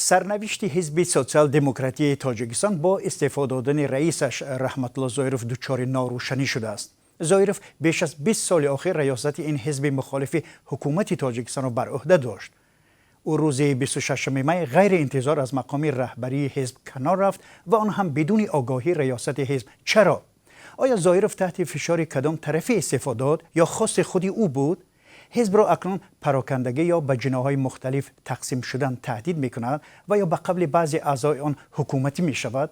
Сарнавишти Ҳизби Социал-демократии Тоҷикистон бо истеъфо додани раисаш Раҳматулло Зоиров дучори норӯшанӣ шудааст. Зоиров беш аз 20 соли охир раёсати ин ҳизби мухолифи ҳукумати Тоҷикистонро бар ӯҳда дошт. Ӯ рӯзи 26 май ғайриинтизор аз мақоми раҳбарии ҳизб канор рафт ва он ҳам бидуни огоҳии раёсати ҳизб. Чаро? Оё Зоиров таҳти фишори кадом тарафе истеъфо дод ё хости худи ӯ буд? Ҳизбро акнун парокандагӣ ё ба ҷиноҳҳои мухталиф тақсим шудан таҳдид мекунад ва ё ба қавли баъзе аъзои он ҳукуматӣ мешавад?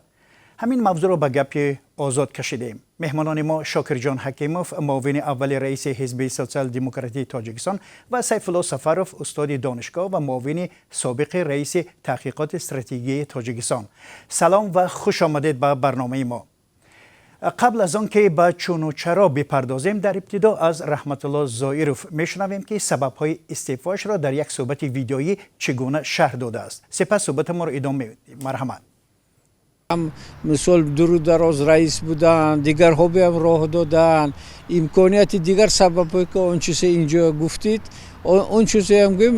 Ҳамин мавзӯъро ба гапи озод кашидем. Меҳмонони мо Шокирҷон Ҳакимов, муовини аввали раиси Ҳизби Социал-демократии Тоҷикистон, ва Сайфулло Сафаров, устоди донишгоҳ ва муовини собиқи раиси таҳқиқоти стратегии Тоҷикистон. Салом ва хуш омадед ба барномаи мо. Қабл аз он ки ба чуну чаро бипардозем, дар ибтидо аз Раҳматулло Зоиров мешунавем, ки сабабҳои истеъфояшро дар як суҳбати видеоӣ чӣ гуна шарҳ додааст. Сипас суҳбати моро идома медиҳем. Марҳамат. Ҳам мисол дуру дароз раис буданд, дигарҳо биам роҳ доданд, имконияти дигар сабабҳое, ки он чизе инҷо гуфтид, он чизеам гӯем,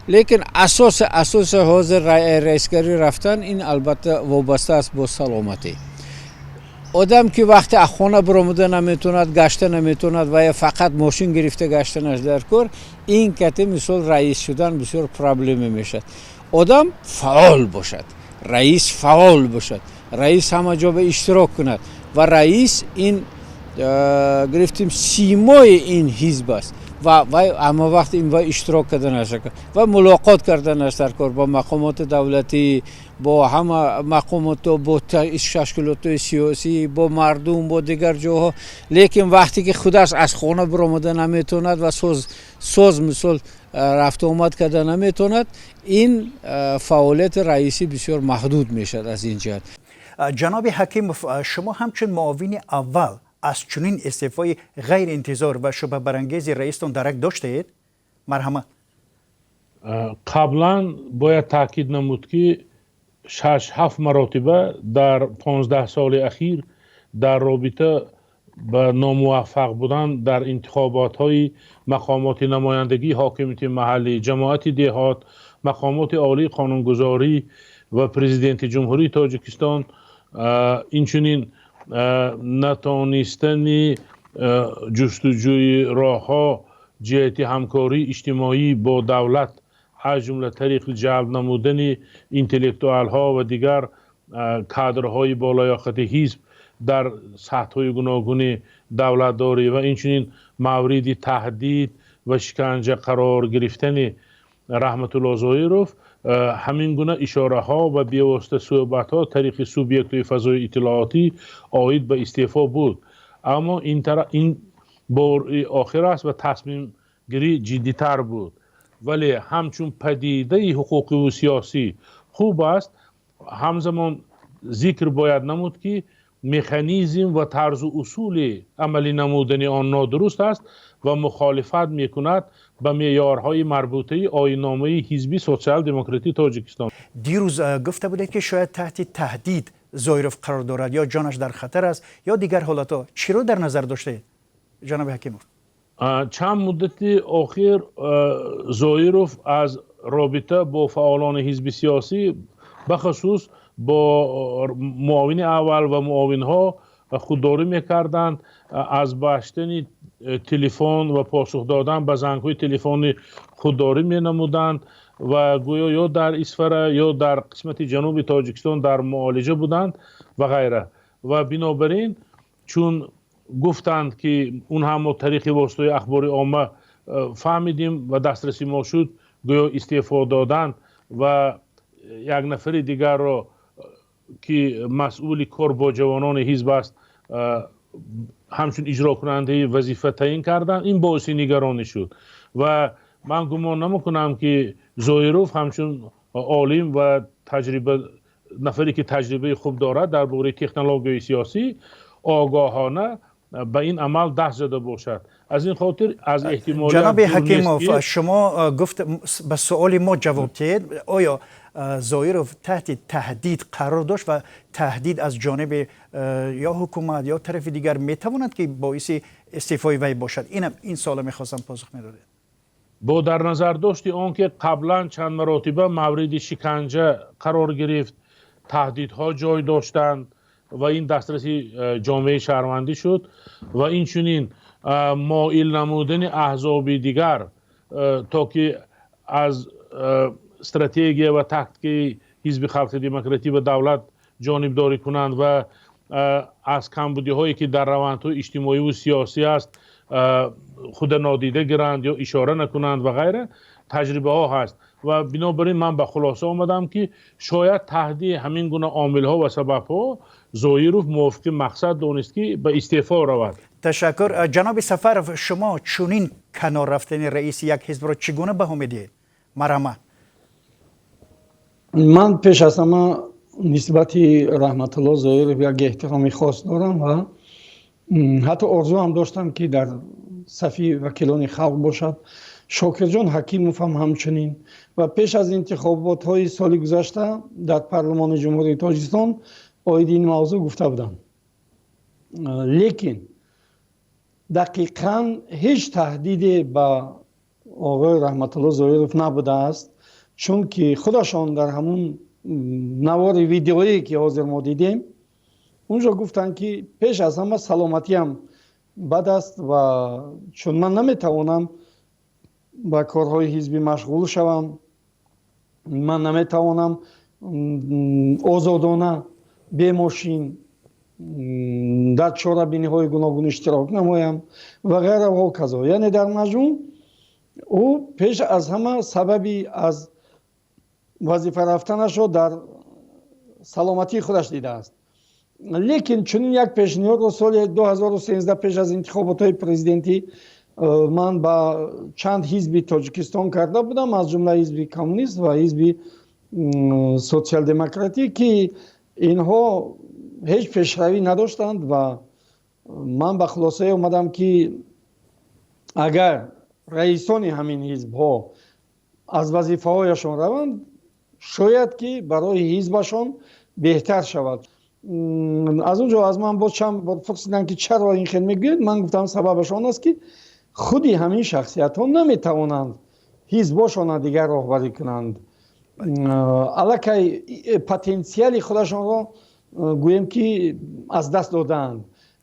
лекин асоси ҳозир раисгарӣ рафтан, ин албатта вобаста аст бо саломатӣ. Одам ки вақте аз хона баромада наметавонад, гашта наметавонад ва фақат мошин гирифта гаштанаш дар кор, ин кате мисол раис шудан бисёр проблема мешавад. Одам фаъол бошад, раис фаъол бошад, раис ҳама ҷо ба иштирок кунад ва раис ин гирифтем симои ин ҳизб аст ва вай ҳама вақт ин ва иштирок карданаш ва мулоқот карданаш дар кор бо мақомоти давлатӣ, бо ҳама мақомото, бо ташкилотҳои сиёсӣ, бо мардум, бо дигар ҷоҳо. Лекин вақте ки худаш аз хона баромада наметавонад ва соз соз мисол рафтуомад карда наметавонад, ин фаъолияти раисӣ бисёр маҳдуд мешавад аз ин ҷиҳат. Ҷаноби Ҳакимов, шумо ҳамчун муовини аввал аз чунин истеъфои ғайриинтизор ва шубҳабарангези раистон дарак доштаед? Марҳамат. Қаблан бояд таъкид намуд, ки шаш ҳафт маротиба дар 15 соли ахир дар робита ба номуваффақ будан дар интихоботҳои мақомоти намояндагии ҳокимияти маҳаллӣ, ҷамоати деҳот, мақомоти олии қонунгузорӣ ва Президенти Ҷумҳурии Тоҷикистон, инчунин натонистани ҷустуҷӯи роҳҳо ҷиҳати ҳамкории иҷтимоӣ бо давлат, аз ҷумла тариқи ҷалб намудани интеллектуалҳо ва дигар кадрҳои болаёқати ҳизб дар сатҳҳои гуногуни давлатдорӣ, ва инчунин мавриди таҳдид ва шиканҷа қарор гирифтани Раҳматулло Зоиров, ҳамин гуна ишораҳо ва бевосита суҳбатҳо тариқи субъектҳои фазои иттилоотӣ оид ба истеъфо буд. Аммо ин бори охир аст ва тасмимгирӣ ҷиддитар буд, вале ҳамчун падидаи ҳуқуқиву сиёсӣ хуб аст. Ҳамзамон зикр бояд намуд, ки механизм ва тарзу усули амалӣ намудани он нодуруст аст ва мухолифат мекунад ба меъёрҳои марбутаи оинномаи Ҳизби Социал-демократии Тоҷикистон. Дирӯз гуфта будед, ки шояд таҳти таҳдид Зоиров қарор дорад ё ҷонаш дар хатар аст ё дигар ҳолатҳо. Чиро дар назар доштаед, ҷаноби Ҳакимов? Чанд муддати охир Зоиров аз робита бо фаъолони ҳизби сиёсӣ, бахусус бо муовини аввал ва муовинҳо, худдорӣ мекарданд, аз баштани телефон ва посух додан ба зангҳои телефонӣ худдорӣ менамуданд ва гӯё ё дар Исфара, ё дар қисмати ҷануби Тоҷикистон дар муолиҷа буданд ва ғайра. Ва бинобар ин, чун гуфтанд, ки он ҳам мо тариқи воситаи ахбори омма фаҳмидем ва дастраси мо шуд, гӯё истеъфо доданд ва як нафари дигарро, ки масъули кор бо ҷавонони ҳизб аст, ҳамчун иҷрокунандаи вазифа таъин карданд, ин боиси нигаронӣ шуд. Ва ман гумон намекунам, ки Зоиров ҳамчун олим ва таҷриба нафаре, ки таҷрибаи хуб дорад дар бораи технологияи сиёсӣ, огоҳона ба ин амал даст зада бошад. Аз ин хотир аз эҳтимолият Ҷаноби Ҳакимов, шумо гуфт, ба суоли мо ҷавоб диҳед: оё Зоиров таҳти таҳдид қарор дошт ва таҳдид аз ҷониби ё ҳукумат, ё тарафи дигар метавонад, ки боиси истеъфои вай бошад? Инам ин суоло мехостам посух медодед. Бо дар назардошти он ки қаблан чанд маротиба мавриди шиканҷа қарор гирифт, таҳдидҳо ҷой доштанд ва ин дастраси ҷомеаи шаҳрвандӣ шуд ва инчунин моил намудани аҳзоби дигар, то ки аз стратегия ва тактикаи ҳизби халқи демократӣ ва давлат ҷонибдорӣ кунанд ва аз камбудиҳое ки дар равандҳои иҷтимоӣ ва сиёсӣ аст худа нодида гиранд ё ишора накунанд ва ғайра, таҷрибаҳо ҳаст ва бинобар ин ман ба хулоса омадам ки шояд таҳти ҳамин гуна омилҳо ва сабабҳо Зоиров мувофиқи мақсад донист ки ба истеъфо равад. Ташаккур. Ҷаноби Сафаров, шумо чунин канор рафтани раиси як ҳизбро чӣ гуна баҳо медиҳед? Марҳамат. Ман пеш аз ҳама нисбати Раҳматулло Зоиров як эҳтироми хос дорам ва ҳатто орзу ҳам доштам, ки дар сафи вакилони халқ бошад. Шокирҷон Ҳакимов ҳам ҳамчунин. Ва пеш аз интихоботҳои соли гузашта дар парлумони Ҷумҳурии Тоҷикистон оиди ин мавзӯъ гуфта будам. Лекин дақиқан ҳеҷ таҳдиде ба оғои Раҳматулло Зоиров набудааст, чунки худашон дар ҳамун навори видеое, ки ҳозир мо дидем, унҷо гуфтанд, ки пеш аз ҳама саломатиам бад аст ва чун ман наметавонам ба корҳои ҳизбӣ машғул шавам, ман наметавонам озодона бе мошин дар чорабиниҳои гуногун иштирок намоям ва ғайра ва ҳоказо. Яъне дар маҷмӯъ ӯ пеш аз ҳама сабаби аз вазифа рафтанашро дар саломатии худаш дидааст. Лекин чунин як пешниҳодро соли 2013 пеш аз интихоботҳои президентӣ ман ба чанд ҳизби Тоҷикистон карда будам, аз ҷумла ҳизби коммунист ва ҳизби социал-демократӣ, ки инҳо ҳеҷ пешравӣ надоштанд ва ман ба хулосае омадам, ки агар раисони ҳамин ҳизбҳо аз вазифаҳояшон раванд, шояд ки барои ҳизбашон беҳтар шавад. Аз он ҷо аз ман боз чанд бор пурсиданд, ки чаро ин хел мегӯед. Ман гуфтам, сабабаш он аст, ки худи ҳамин шахсиятҳо наметавонанд ҳизбошонро дигар роҳбарӣ кунанд. Аллакай потенсиали худашонро гӯем ки аз даст додаанд.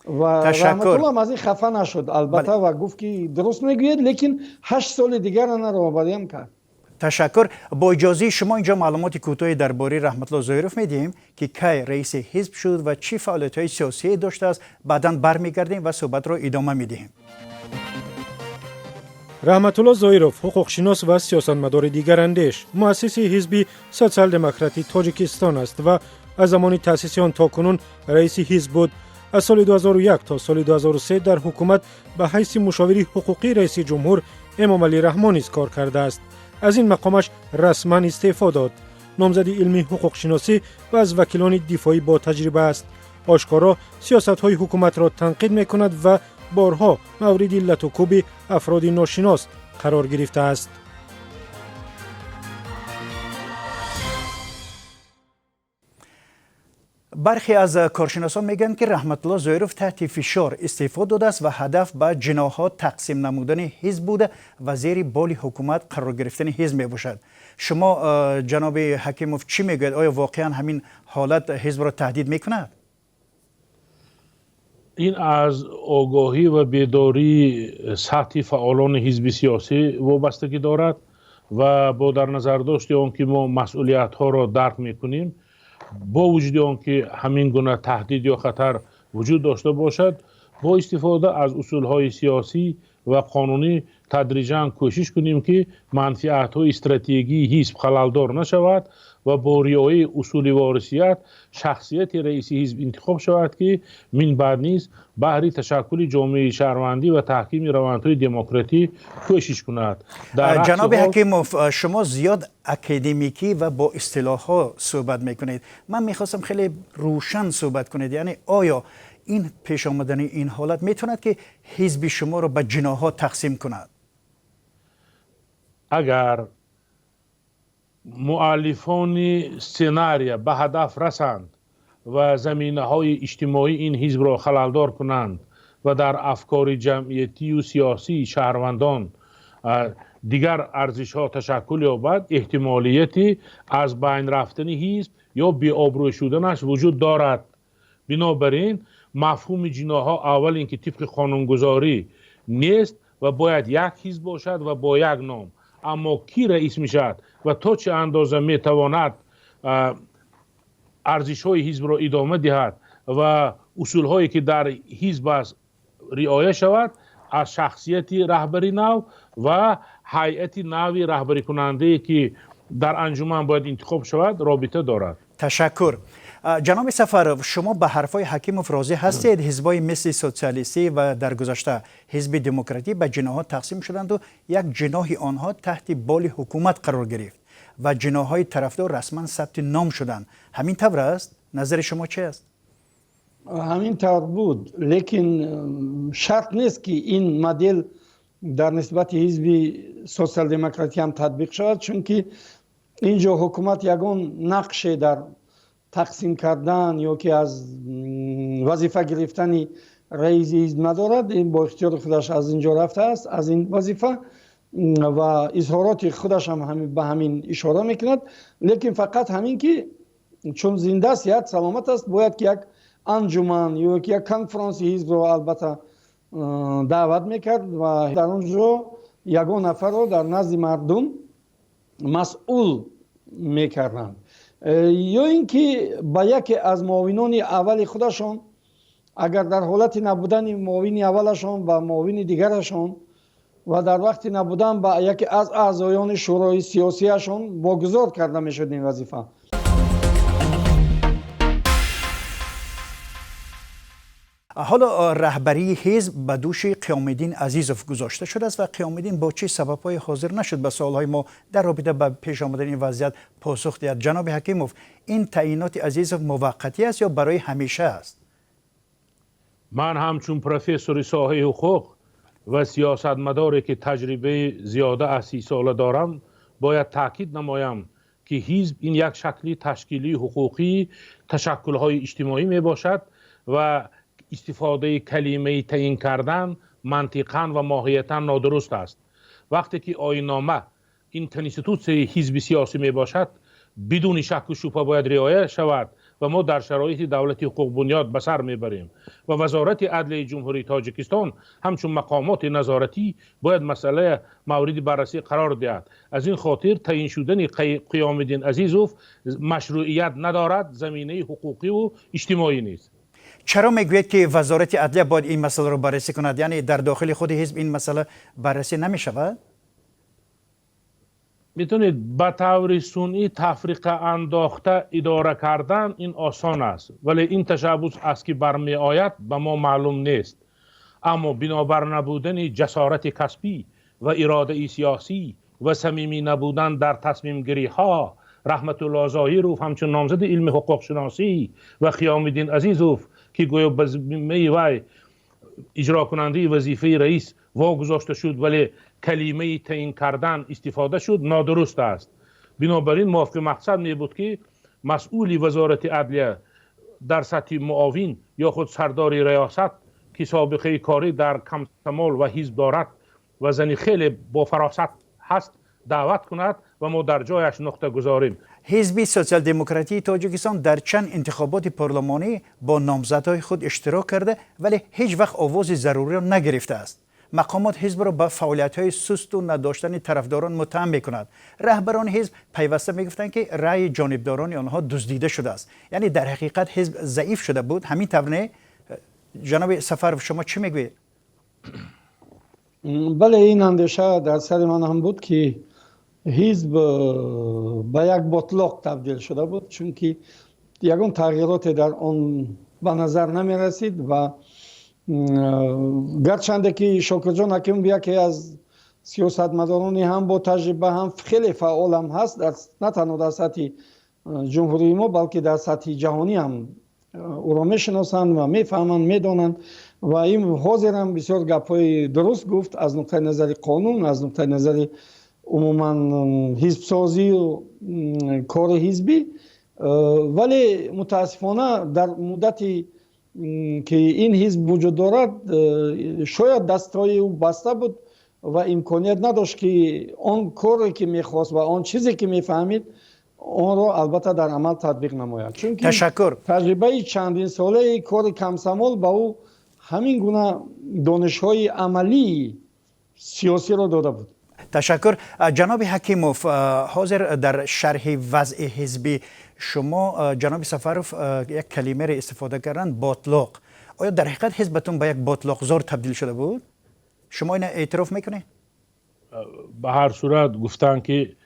Ва Раҳматулло аз ин хафа нашуд албатта ва гуфт, ки дуруст мегӯед, лекин 8 соли дигар ана роҳбариам кард. Ташаккур. Бо иҷозаи шумо инҷо маълумоти кӯтоҳе дар бораи Раҳматулло Зоиров медиҳем, ки кай раиси ҳизб шуд ва чӣ фаъолиятҳои сиёсие доштааст. Баъдан бармегардем ва суҳбатро идома медиҳем. Раҳматулло Зоиров ҳуқуқшинос ва сиёсатмадори дигарандеш, муассиси ҳизби Социал-демократии Тоҷикистон аст ва аз замони таъсиси он то кунун раиси ҳизб буд. Аз соли 2001 то соли 2003 дар ҳукумат ба ҳайси мушовири ҳуқуқии раиси ҷумҳур Эмомалӣ Раҳмон низ кор кардааст. Аз ин мақомаш расман истеъфо дод. Номзади илми ҳуқуқшиносӣ ва аз вакилони дифоӣ бо таҷриба аст. Ошкоро сиёсатҳои ҳукуматро танқид мекунад ва борҳо мавриди латукӯби афроди ношинос қарор гирифтааст. Бархе аз коршиносон мегӯянд, ки Раҳматулло Зоиров таҳти фишор истеъфо додааст ва ҳадаф ба ҷиноҳҳо тақсим намудани ҳизб буда ва зери боли ҳукумат қарор гирифтани ҳизб мебошад. Шумо, ҷаноби Ҳакимов, чӣ мегӯяд? Оё воқеан ҳамин ҳолат ҳизбро таҳдид мекунад? Ин аз огоҳӣ ва бедории сатҳи фаъолони ҳизби сиёсӣ вобастагӣ дорад ва бо дар назардошти он ки мо масъулиятҳоро дарк мекунем, бо вуҷуди он ки ҳамин гуна таҳдид ё хатар вуҷуд дошта бошад, бо истифода аз усулҳои сиёсӣ ва қонунӣ тадриҷан кӯшиш кунем, ки манфиатҳои стратегии ҳизб халалдор нашавад ва бо риояи усули ворисият шахсияти раиси ҳизб интихоб шавад, ки минбаъд низ баҳри ташаккули ҷомеаи шаҳрвандӣ ва таҳкими равандҳои демократӣ кӯшиш кунад. Ҷаноби Ҳакимов, шумо зиёд академикӣ ва бо истилоҳҳо суҳбат мекунед. Ман мехостам хеле рӯшан суҳбат кунед, яъне оё ин пеш омадани ин ҳолат метавонад, ки ҳизби шуморо ба ҷиноҳҳо тақсим кунад? Агар муаллифони сценария ба ҳадаф расанд ва заминаҳои иҷтимоии ин ҳизбро халалдор кунанд ва дар афкори ҷамъиятию сиёсии шаҳрвандон Дигар арзишҳо ташаккул ёбад, эҳтимолияти аз байн рафтани ҳизб ё беобрӯй шуданаш вуҷуд дорад. Бинобар ин мафҳуми ҷиноҳҳо аввал ин ки тибқи қонунгузорӣ нест ва бояд як ҳизб бошад ва бо як ном. Аммо кӣ раис мешавад ва то чӣ андоза метавонад арзишҳои ҳизбро идома диҳад ва усулҳое ки дар ҳизб аст риоя шавад, аз шахсияти раҳбари нав ва ҳайати нави раҳбарикунандае ки дар анҷуман бояд интихоб шавад робита дорад. Ташаккур. Ҷаноби Сафаров, шумо ба ҳарфҳои Ҳакимов розӣ ҳастед? Ҳизбҳои мисли социалистӣ ва дар гузашта ҳизби демократӣ ба ҷиноҳҳо тақсим шуданд ва як ҷиноҳи онҳо таҳти боли ҳукумат қарор гирифт ва ҷиноҳҳои тарафдор расман сабти ном шуданд. Ҳамин тавр аст? Назари шумо чи аст? Ҳамин тавр буд, лекин шарт нест ки ин модел дар нисбати ҳизби социал-демократӣ ҳам татбиқ шавад, чунки ин ҷо ҳукумат ягон нақше дар тақсим кардан ё ки аз вазифа гирифтани раиси ҳизб надорад. Ин бо ихтиёри худаш аз ин ҷо рафтааст, аз ин вазифа, ва изҳороти худаш ҳам ба ҳамин ишора мекунад. Лекин фақат ҳамин ки чун зинда сиҳат саломат аст, бояд ки як анҷуман ё ки як конфронси ҳизбро албатта даъват мекард ва дар он ҷо ягон нафарро дар назди мардум масъул мекарданд, ё ин ки ба яке аз муовинони аввали худашон, агар дар ҳолати набудани муовини аввалашон ба муовини дигарашон ва дар вақти набудан ба яке аз аъзоёни шӯрои сиёсияшон вогузор карда мешуд ин вазифа. Ҳоло раҳбарии ҳизб ба дӯши Қиёмиддин Азизов гузошта шудааст ва Қиёмиддин бо чӣ сабабҳое ҳозир нашуд ба суолҳои мо дар робита ба пеш омадани ин вазъият посух диҳад? Ҷаноби Ҳакимов, ин таъиноти Азизов муваққатӣ аст ё барои ҳамеша аст? Ман ҳамчун профессори соҳаи ҳуқуқ ва сиёсатмадоре ки таҷрибаи зиёда аз 30 сола дорам, бояд таъкид намоям ки ҳизб ин як шакли ташкилии ҳуқуқии ташаккулҳои иҷтимоӣ мебошад ва истифодаи калимаи таъин кардан мантиқан ва моҳиятан нодуруст аст. Вақте ки оиннома ин конститутсияи ҳизби сиёсӣ мебошад, бидуни шакку шубҳа бояд риоя шавад ва мо дар шароити давлати ҳуқуқбунёд ба сар мебарем ва Вазорати адлияи Ҷумҳурии Тоҷикистон ҳамчун мақомоти назоратӣ бояд масъала мавриди баррасӣ қарор диҳад. Аз ин хотир таъин шудани Қиёмиддин Азизов машрӯият надорад, заминаи ҳуқуқиву иҷтимоӣ нест. Чаро мегӯед ки Вазорати адлия бояд ин масъаларо баррасӣ кунад? Яъне дар дохили худи ҳизб ин масъала баррасӣ намешавад? Метавонед ба таври сунъӣ тафриқа андохта идора кардан ин осон аст, вале ин ташаббус аз ки бармеояд ба мо маълум нест. Аммо бинобар набудани ҷасорати касбӣ ва иродаи сиёсӣ ва самимӣ набудан дар тасмимгириҳо, Раҳматулло Зоҳиров ҳамчун номзади илми ҳуқуқшиносӣ ва Қиёмиддин Азизов ки гӯё ба зиммаи вай иҷрокунандаи вазифаи раис вогузошта шуд, вале калимаи таъин кардан истифода шуд, нодуруст аст. Бинобар ин мувофиқи мақсад мебуд ки масъули Вазорати адлия дар сатҳи муовин ё худ сардори риёсат ки собиқаи корӣ дар комсомол ва ҳизб дорад ва зани хеле бофаросат ҳаст, даъват кунад ва мо дар ҷояш нуқта гузорем. Ҳизби социал-демократии Тоҷикистон дар чанд интихоботи парлумонӣ бо номзадҳои худ иштирок карда, вале ҳеҷ вақт овози заруриро нагирифтааст. Мақомот ҳизбро ба фаъолиятҳои сусту надоштани тарафдорон муттаҳам мекунад. Раҳбарони ҳизб пайваста мегуфтанд ки раъи ҷонибдорони онҳо дуздида шудааст. Яъне дар ҳақиқат ҳизб заиф шуда буд. Ҳамин тавр не? Ҷаноби Сафаров, шумо чӣ мегӯед? Бале, ин андеша дар сари ман ҳам буд ки ҳизб ба як ботлоқ табдил шуда буд, чунки ягон тағйироте дар он ба назар намерасид ва гарчанде ки Шокирҷон Ҳакимов яке аз сиёсатмадорони ҳам бо таҷриба, ҳам хеле фаъолам ҳаст, на танҳо дар сатҳи ҷумҳурии мо, балки дар сатҳи ҷаҳонӣ ҳам ӯро мешиносанд ва мефаҳманд, медонанд ва ин ҳозирам бисёр гапҳои дуруст гуфт аз нуқтаи назари қонун, аз нуқтаи назари умуман ҳизбсозию кори ҳизбӣ. Вале мутаассифона дар муддати ки ин ҳизб вуҷуд дорад, шояд дастҳои ӯ баста буд. Ва имконият надошт, ки он коре, ки мехост, ва он чизе, ки мефаҳмид, онро албатта дар амал татбиқ намояд, чунки Ташаккур. таҷрибаи чандинсолаи кори комсомол ба ӯ ҳамин гуна донишҳои амалии сиёсиро дода буд. Ташаккур. Ҷаноби Ҳакимов, ҳозир дар шарҳи вазъи ҳизби шумо ҷаноби Сафаров як калимаро истифода карданд: ботлоқ. Оё дар ҳақиқат ҳизбатон ба як ботлоқзор табдил шуда буд? Шумо ина эътироф мекунед? Ба ҳар сурат, гуфтанд, ки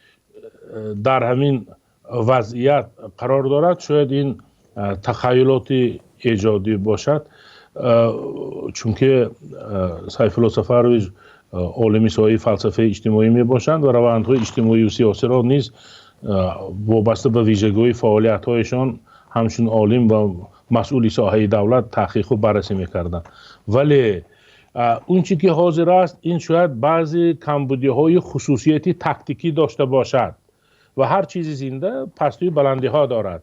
дар ҳамин вазъият қарор дорад, шояд ин тахайюлоти эҷодӣ бошад, чунки Сайфулло Сафарович олими соҳаи фалсафаи иҷтимоӣ мебошанд ва равандҳои иҷтимоию сиёсиро низ вобаста ба вижагиҳои фаъолиятҳояшон ҳамчун олим ва масъули соҳаи давлат таҳқиқу баррасӣ мекарданд. Вале он чӣ ки ҳозир аст, ин шояд баъзе камбудиҳои хусусияти тактикӣ дошта бошад ва ҳар чизи зинда пастию баландиҳо дорад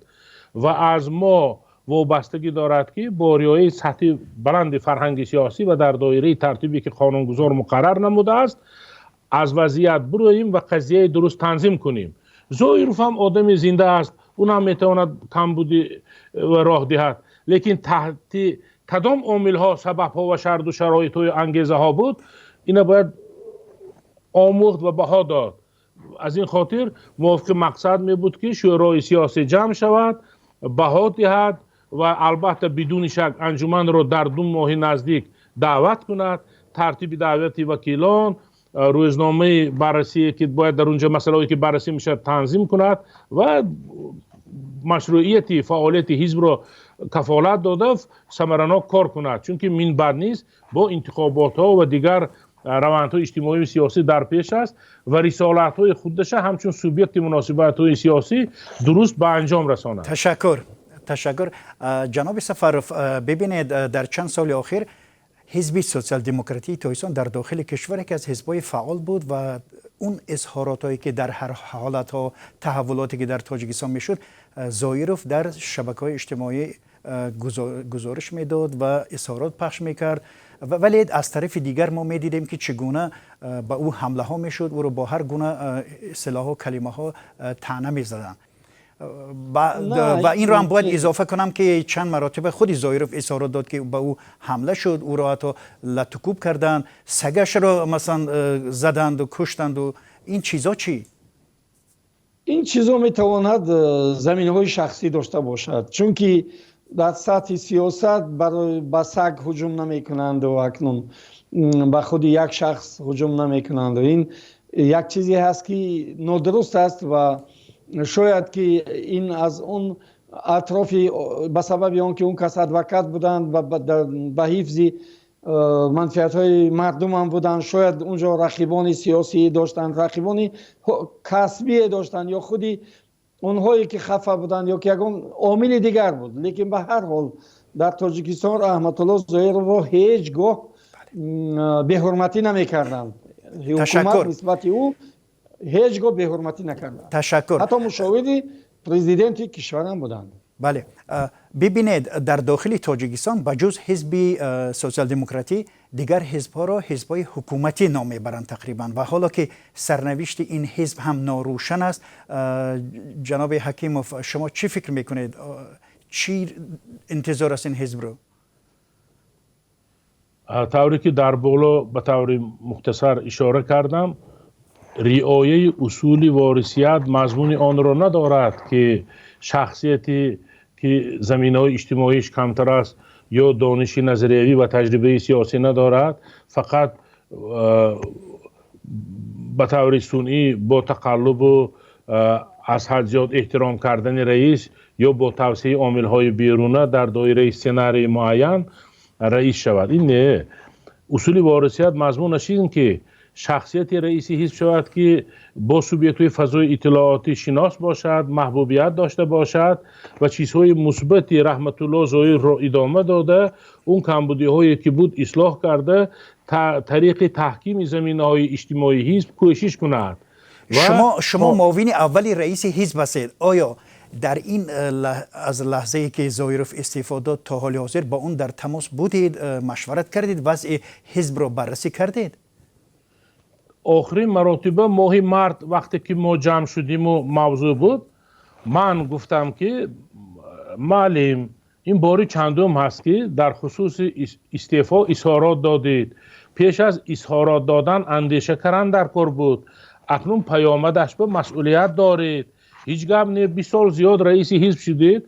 ва аз мо вобастагӣ дорад, ки бо риояи сатҳи баланди фарҳанги сиёсӣ ва дар доираи тартибе, ки қонунгузор муқаррар намудааст, аз вазъият бироем ва қазияи дуруст танзим кунем. Зоиров ҳам одами зинда аст, ӯ ҳам метавонад камбудӣ ва роҳ диҳад, лекин таҳти кадом омилҳо, сабабҳо ва шарту шароитҳои ангезаҳо буд, ина бояд омӯхт ва баҳо дод. Аз ин хотир мувофиқи мақсад мебуд, ки шӯрои сиёсӣ ҷамъ шавад, баҳо диҳад ва албатта, бидуни шак, анҷуманро дар 2 моҳи наздик даъват кунад. Тартиби даъвати вакилон, рӯзномаи баррасие, ки бояд дар унҷо масъалаҳое, ки баррасӣ мешавад, танзим кунад ва машруияти фаъолияти ҳизбро кафолат дода, самаранок кор кунад, чунки минбаъд низ бо интихоботҳо ва дигар равандҳои иҷтимоию сиёсӣ дар пеш аст ва рисолатҳои худаша ҳамчун субъекти муносибатҳои сиёсӣ дуруст ба анҷом расонад. Ташаккур, ташаккур. Ҷаноби Сафаров, бибинед, дар чанд соли охир Ҳизби Социал-демократии Тоҷикистон дар дохили кишвар яке аз ҳизбҳои фаъол буд ва он изҳоротҳое, ки дар ҳар ҳолатҳо, таҳаввулоте, ки дар Тоҷикистон мешуд, Зоиров дар шабакаҳои иҷтимоӣ гузориш медод ва изҳорот пахш мекард. Вале аз тарафи дигар мо медидем, ки чӣ гуна ба ӯ ҳамлаҳо мешуд, ӯро бо ҳар гуна истилоҳҳо, калимаҳо таъна мезаданд. Ва инро ҳам бояд изофа кунам, ки чанд маротиба худи Зоиров изҳорот дод, ки ба ӯ ҳамла шуд, ӯро ҳатто латукӯб карданд, сагашро масалан заданду куштанду. Ин чизо чӣ? Ин чизо метавонад заминаҳои шахсӣ дошта бошад, чунки дар сатҳи сиёсат ба саг ҳуҷум намекунанду акнун ба худи як шахс ҳуҷум намекунанду. Ин як чизе ҳаст, ки нодуруст аст ва шояд ки ин аз он атрофи, ба сабаби он ки он кас адвокат буданд, ба ҳифзи манфиатҳои мардумам буданд, шояд унҷо рақибони сиёсӣ доштанд, рақибони касбие доштанд ё худи онҳое, ки хафа буданд, ё ки ягон омили дигар буд. Лекин ба ҳар ҳол дар Тоҷикистон Раҳматулло Зоировро ҳеҷ гоҳ беҳурматӣ намекарданд. Ҳукумат нисбати ӯ ҳеҷ гоҳ беҳурматӣ накарданд. Ташаккур. Ҳатто мушовири президенти кишварам буданд. Бале, бибинед, дар дохили Тоҷикистон ба ҷуз Ҳизби Социал-демократӣ дигар ҳизбҳоро ҳизбҳои ҳукуматӣ ном мебаранд тақрибан. Ва ҳоло ки сарнавишти ин ҳизб ҳам норӯшан аст, ҷаноби Ҳакимов, шумо чӣ фикр мекунед? Чӣ интизор аст ин ҳизбро? Тавре ки дар боло ба таври мухтасар ишора кардам, риояи усули ворисият мазмуни онро надорад, ки шахсияте, ки заминаҳои иҷтимоиш камтар аст ё дониши назариявӣ ва таҷрибаи сиёсӣ надорад, фақат ба таври сунъӣ, бо тақаллубу аз ҳад зиёд эҳтиром кардани раис ё бо тавсияи омилҳои беруна дар доираи сценарии муайян раис шавад. Ин не. Усули ворисият мазмунаш ин, ки шахсияти раиси ҳизб шавад, ки бо субъектҳои фазои иттилоотӣ шинос бошад, маҳбубият дошта бошад ва чизҳои мусбати Раҳматулло Зоирро идома дода, он камбудиҳое, ки буд, ислоҳ карда, тариқи таҳкими заминаҳои иҷтимоии ҳизб кӯшиш кунад. Шумо муовини аввали раиси ҳизб ҳастед. Оё дар ин аз лаҳзае, ки Зоиров истеъфо дод, то ҳоли ҳозир бо он дар тамос будед, машварат кардед, вазъи ҳизбро баррасӣ кардед? Охирин маротиба моҳи март вақте ки мо ҷамъ шудиму мавзӯъ буд, ман гуфтам ки муаллим, ин бори чандум ҳаст ки дар хусуси истеъфо изҳорот додед. Пеш аз изҳорот додан андеша кардан дар кор буд. Акнун паёмадаш ба масъулият доред. Ҳеҷ гап не, 20 сол зиёд раиси ҳизб шудед,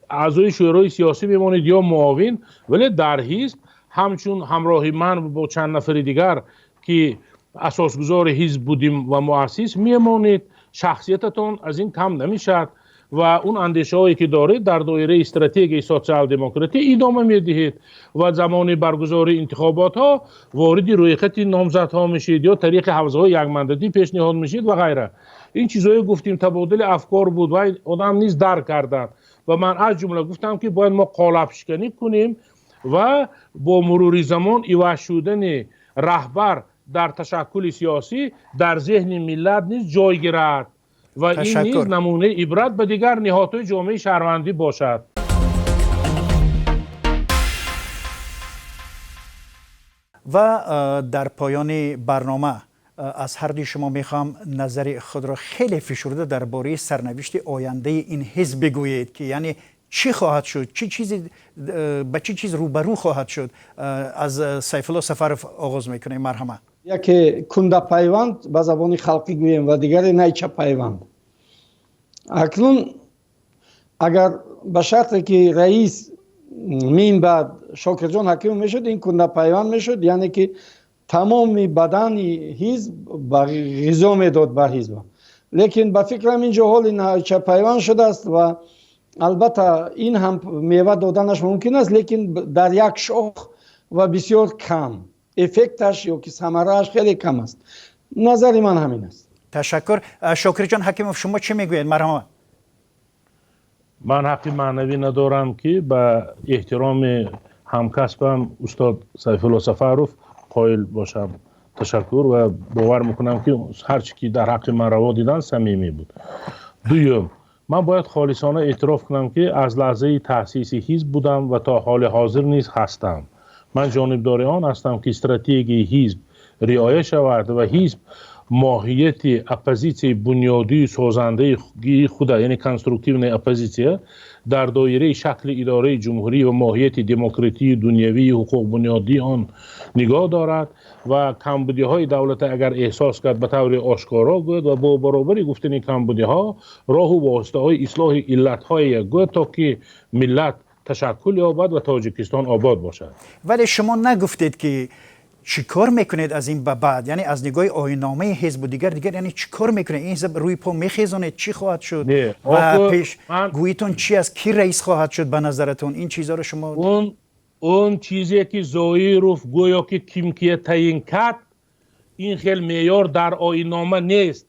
аъзои шӯрои сиёсӣ мемонед ё муовин, вале дар ҳизб ҳамчун ҳамроҳи ман бо чанд нафари дигар ки асосгузори ҳизб будем ва муассис мемонед, шахсиятатон аз ин кам намешавад ва он андешаҳое ки доред дар доираи стратегияи социал-демократӣ идома медиҳед ва замони баргузории интихоботҳо вориди рӯйхати номзадҳо мешед ё тариқи ҳавзаҳои якмандатӣ пешниҳод мешед ва ғайра. Ин чизҳое гуфтем, табодули афкор буд ва одам низ дарк карданд ва ман аз ҷумла гуфтам ки бояд мо қолабшиканӣ кунем ва бо мурури замон иваз шудани раҳбар дар ташаккули сиёсӣ дар зеҳни миллат низ ҷой гирад ва ин низ намунаи ибрат ба дигар ниҳодҳои ҷомеаи шаҳрвандӣ бошад. Ва дар поёни барнома аз ҳар дуи шумо мехоҳам назари худро хеле фишурда дар бораи сарнавишти ояндаи ин ҳизб бигӯед, ки яъне чӣ хоҳад шуд, чӣ чизе ба чӣ чиз рӯбарӯ хоҳад шуд. Аз Сайфулло Сафаров оғоз мекунем, марҳама. Яке кундапайванд ба забони халқӣ гӯем ва дигаре найчапайванд. Акнун агар ба шарте ки раис мин баъд Шокирҷон Ҳакимов мешуд, ин кундапайванд мешуд, яъне ки тамоми бадани ҳизб ба ғизо медод ба ҳизб. Лекин ба фикрам инҷо ҳоли найчапайванд шудааст ва албатта ин ҳам мева доданаш мумкин аст, лекин дар як шох ва бисёр кам. Эффекташ ё ки самарааш хеле кам аст. Назари ман ҳамин аст. Ташаккур. Шокирҷон Ҳакимов, шумо чӣ мегӯед? Марҳамат. Ман ҳаққи маънавӣ надорам ки ба эҳтироми ҳамкасбам устод Сайфулло Сафаров қоил бошам. Ташаккур ва бовар мекунам ки ҳар чӣ ки дар ҳаққи ман раво дидан самимӣ буд. Дуюм, ман бояд холисона эътироф кунам ки аз лаҳзаи таъсиси ҳизб будам ва то ҳоли ҳозир низ ҳастам. Ман ҷонибдори он ҳастам ки стратегияи ҳизб риоя шавад ва ҳизб моҳияти оппозитсияи бунёдию созандаи худа, яъне конструктивная оппозитсия, дар доираи шакли идораи ҷумҳурӣ ва моҳияти демократию дунявии ҳуқуқбунёдии он нигоҳ дорад ва камбудиҳои давлата агар эҳсос кард ба таври ошкоро гӯяд ва бо баробари гуфтани камбудиҳо роҳу воситаҳои ислоҳи иллатҳое гӯяд то ки миллат ташаккул ёбад ва Тоҷикистон обод бошад. Вале шумо нагуфтед ки чӣ кор мекунед аз ин ба баъд, яъне аз нигоҳи оинномаи ҳизбу дигар дигар, яъне чӣ кор мекунед? Ин ҳизб рӯи по мехезонед, чӣ хоҳад шуд ва пешгӯитон чӣ аст? Кӣ раис хоҳад шуд ба назаратон? Ин чизҳоро шумо он чизе ки Зоиров гӯё ки кимкия таъин кард, ин хел меъёр дар оиннома нест.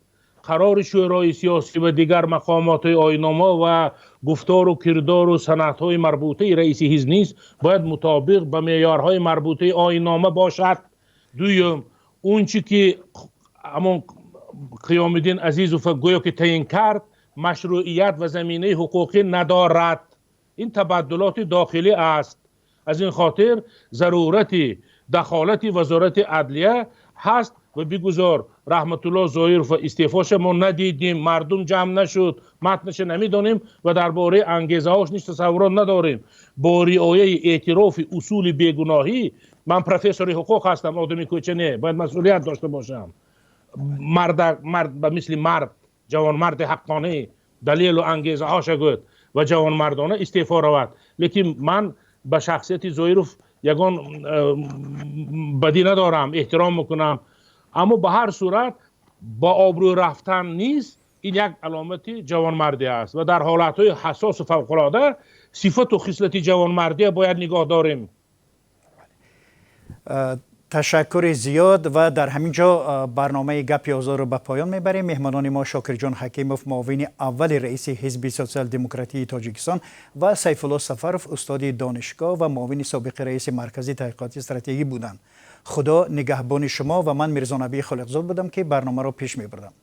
Қарори шӯрои сиёсӣ ва дигар мақомотҳои оиннома ва гуфтору кирдору санадҳои марбутаи раиси ҳизб низ бояд мутобиқ ба меъёрҳои марбутаи оиннома бошад. Дуюм, он чӣ ки ҳамон Қиёмиддин Азизов гӯё ки таъин кард, машрӯият ва заминаи ҳуқуқӣ надорад. Ин табаддулоти дохилӣ аст. Аз ин хотир зарурати дахолати Вазорати адлия ҳаст ва бигузор Раҳматулло Зоиров ва истеъфоша мо надидем, мардум ҷамъ нашуд, матнаша намедонем ва дар бораи ангезаҳош низ тасаввурот надорем. Бо риояи эътирофи усули бегуноҳӣ, ман профессори ҳуқуқ ҳастам, одами кӯча не, бояд масъулият дошта бошам. Мард ба мисли мард, ҷавонмарди ҳаққонӣ далелу ангезаҳоша гӯяд ва ҷавонмардона истеъфо равад. Лекин ман ба шахсияти Зоиров ягон бадӣ надорам, эҳтиром мекунам, аммо ба ҳар сурат ба обрӯ рафтан низ ин як аломати ҷавонмардӣ аст ва дар ҳолатҳои ҳассосу фавқулода сифату хислати ҷавонмардия бояд нигоҳ дорем. Ташаккури зиёд ва дар ҳамин ҷо барномаи гапи озодро ба поён мебарем. Меҳмонони мо Шокирҷон Ҳакимов, муовини аввали раиси ҳизби социал-демократии Тоҷикистон ва Сайфулло Сафаров, устоди донишгоҳ ва муовини собиқи раиси Маркази таҳқиқоти стратегӣ буданд. Худо нигаҳбони шумо ва ман Мирзонабии Холиқзод будам ки барномаро пеш мебурдам.